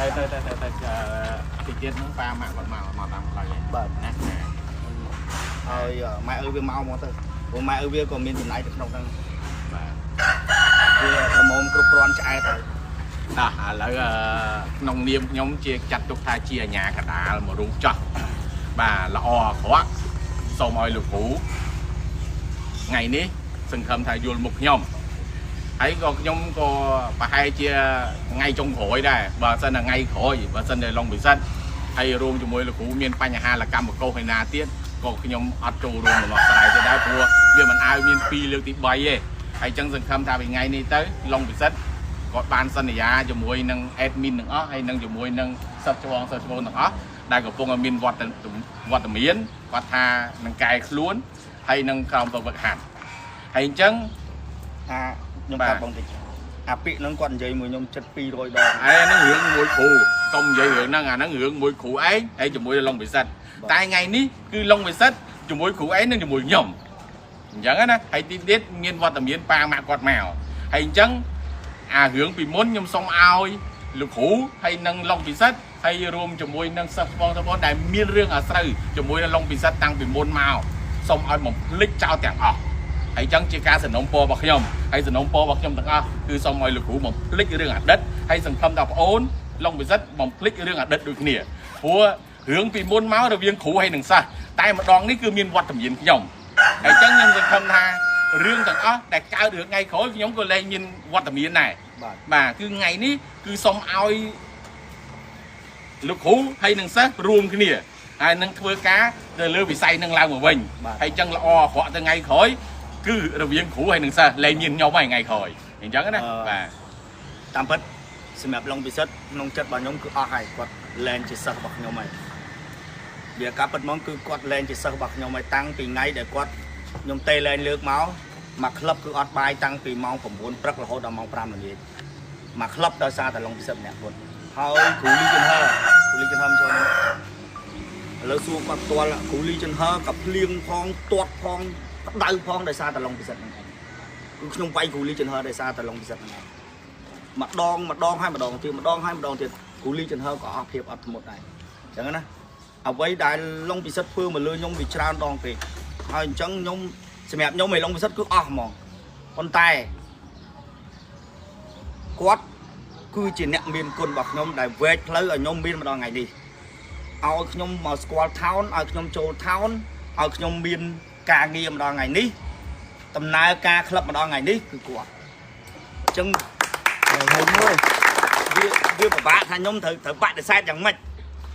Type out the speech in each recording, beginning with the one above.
ទៅទៅទៅទៅទៅទីទៀតហ្នឹងប៉ាម៉ាក់គាត់មកមកតាមផ្លូវហ្នឹង បាទ ណា ហើយម៉ែឪវាមកមកទៅព្រោះម៉ែឪវាក៏មានចំណែកនៅក្នុងហ្នឹង បាទ វាល្មមគ្រប់គ្រាន់ឆ្អែតហើយ តោះឥឡូវក្នុងនាមខ្ញុំជាចាត់ទុកថាជាអាញាកដាលមួយរូបចោះបាទល្អអាក្រក់សូមឲ្យលោកគ្រូថ្ងៃនេះសង្ឃឹមថាយល់មុខខ្ញុំហើយក៏ខ្ញុំក៏ប្រហែលជាថ្ងៃចុងក្រោយដែរបើសិនតែថ្ងៃក្រោយបើសិនតែឡុងពិសិដ្ឋហើយរួមជាមួយលោកគ្រូមានបញ្ហាលកម្មកោសឯណាទៀតក៏ខ្ញុំអត់ចូលរួមរបស់ស្រ័យទេដែរព្រោះវាមិនឲ្យមាន2លើកទី3ទេហើយចឹងសង្ឃឹមថាពីថ្ងៃនេះទៅឡុងពិសិដ្ឋ គាត់បានសន្យាជាមួយនឹង admin ទាំងអស់ហើយនឹងជាមួយនឹងសិស្សច្បងសិស្សច្បងទាំងអស់ដែលកំពុងតែមានវត្តវត្តមានគាត់ថានឹងកែខ្លួនហើយនឹងក្រោមវឹកហាត់ហើយអញ្ចឹង ថាខ្ញុំ បាទ ប្រាប់បងតិចអាពាក្យហ្នឹងគាត់និយាយមួយខ្ញុំចិត្ត200ដង ហើយអាហ្នឹងរឿងមួយគ្រូកុំនិយាយរឿងហ្នឹងអាហ្នឹងរឿងមួយគ្រូឯងហើយជាមួយនឹងឡុងពិសិដ្ឋតែថ្ងៃនេះគឺឡុងពិសិដ្ឋជាមួយគ្រូឯងនិងជាមួយខ្ញុំអញ្ចឹងណាហើយទីទៀតមានវត្តមានប៉ាម៉ាក់គាត់មកហើយអញ្ចឹងអារឿងពីមុនខ្ញុំសុំឲ្យលោកគ្រូហើយនឹងឡុងពិសិដ្ឋហើយរួមជាមួយនឹងសិស្សបងប្អូនដែលមានរឿងអាស្រូវជាមួយនឹងឡុងពិសិដ្ឋតាំងពីមុនមកសុំឲ្យបំភ្លេចចោលទាំងអស់ ហើយចឹងជាការសំណូមពររបស់ខ្ញុំហើយសំណូមពររបស់ខ្ញុំទាំងអស់គឺសូមឲ្យលោកគ្រូបំភ្លេចរឿងអតីតហើយសង្ឃឹមដល់ប្អូនឡុងពិសិដ្ឋបំភ្លេចរឿងអតីតដូចគ្នាព្រោះរឿងពីមុនមករវាងគ្រូហើយនឹងសិស្សតែម្ដងនេះគឺមានវត្តមានខ្ញុំហើយចឹងខ្ញុំសង្ឃឹមថារឿងទាំងអស់ដែលកើតរឿងថ្ងៃក្រោយខ្ញុំក៏លែងមានវត្តមានដែរ បាទ បាទគឺថ្ងៃនេះគឺសូមឲ្យលោកគ្រូហើយនឹងសិស្សរួមគ្នាហើយនឹងធ្វើការទៅលើវិស័យនឹងឡើងមកវិញហើយចឹងល្អអាក្រក់ទៅថ្ងៃក្រោយគឺរវាងគ្រូហើយនឹងសិស្សលែងមានខ្ញុំហើយថ្ងៃក្រោយអញ្ចឹងណាបាទ តាមពិតសម្រាប់ឡុងពិសិដ្ឋក្នុងចិត្តរបស់ខ្ញុំគឺអស់ហើយគាត់លែងជាសិស្សរបស់ខ្ញុំហើយវាការពិតហ្មងគឺគាត់លែងជាសិស្សរបស់ខ្ញុំហើយតាំងពីថ្ងៃដែលគាត់ខ្ញុំតេលែងលើកមកមកក្លឹបគឺអត់បាយតាំងពីម៉ោង9ព្រឹករហូតដល់ម៉ោង5ល្ងាចមកក្លឹបដោយសារតែឡុងពិសិដ្ឋម្នាក់គាត់ហើយគ្រូលីចិនហឺគ្រូលីចិនហឺមិនចូលនេះឥឡូវសួរគាត់ផ្ទាល់គ្រូលីចិនហឺក៏ភ្លៀងផងទាត់ផងក្តៅផងដោយសារតែឡុងពិសិដ្ឋហ្នឹងឯងគឺខ្ញុំវាយគ្រូលីចិនហឺដោយសារតែឡុងពិសិដ្ឋហ្នឹងឯង ម្ដងម្ដងហើយម្ដងទៀតម្ដងហើយម្ដងទៀតគ្រូលីចិនហឺក៏អស់ភាពអត់ធ្មត់ដែរអញ្ចឹងណាអ្វីដែលឡុងពិសិដ្ឋធ្វើមកលើខ្ញុំវាច្រើនដងពេកហើយអញ្ចឹងខ្ញុំសម្រាប់ខ្ញុំឯឡុងពិសិដ្ឋគឺអស់ហ្មងប៉ុន្តែគាត់គឺជាអ្នកមានគុណរបស់ខ្ញុំដែលវែកផ្លូវឲ្យខ្ញុំមានម្ដងថ្ងៃនេះឲ្យខ្ញុំមកស្គាល់ថោនឲ្យខ្ញុំចូលថោនឲ្យខ្ញុំមានការងារម្ដងថ្ងៃនេះដំណើរការក្លឹបម្ដងថ្ងៃនេះគឺគាត់អញ្ចឹង ហើយមួយ វាវាពិបាកថាខ្ញុំត្រូវត្រូវបដិសេធយ៉ាងម៉េច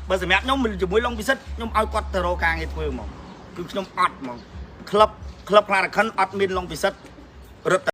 បើសម្រាប់ខ្ញុំជាមួយឡុងពិសិដ្ឋខ្ញុំឲ្យគាត់ទៅរកការងារធ្វើហ្មងគឺខ្ញុំអត់ហ្មងក្លឹបក្លឹបខ្លារខិនអត់មានឡុងពិសិដ្ឋរត់តែ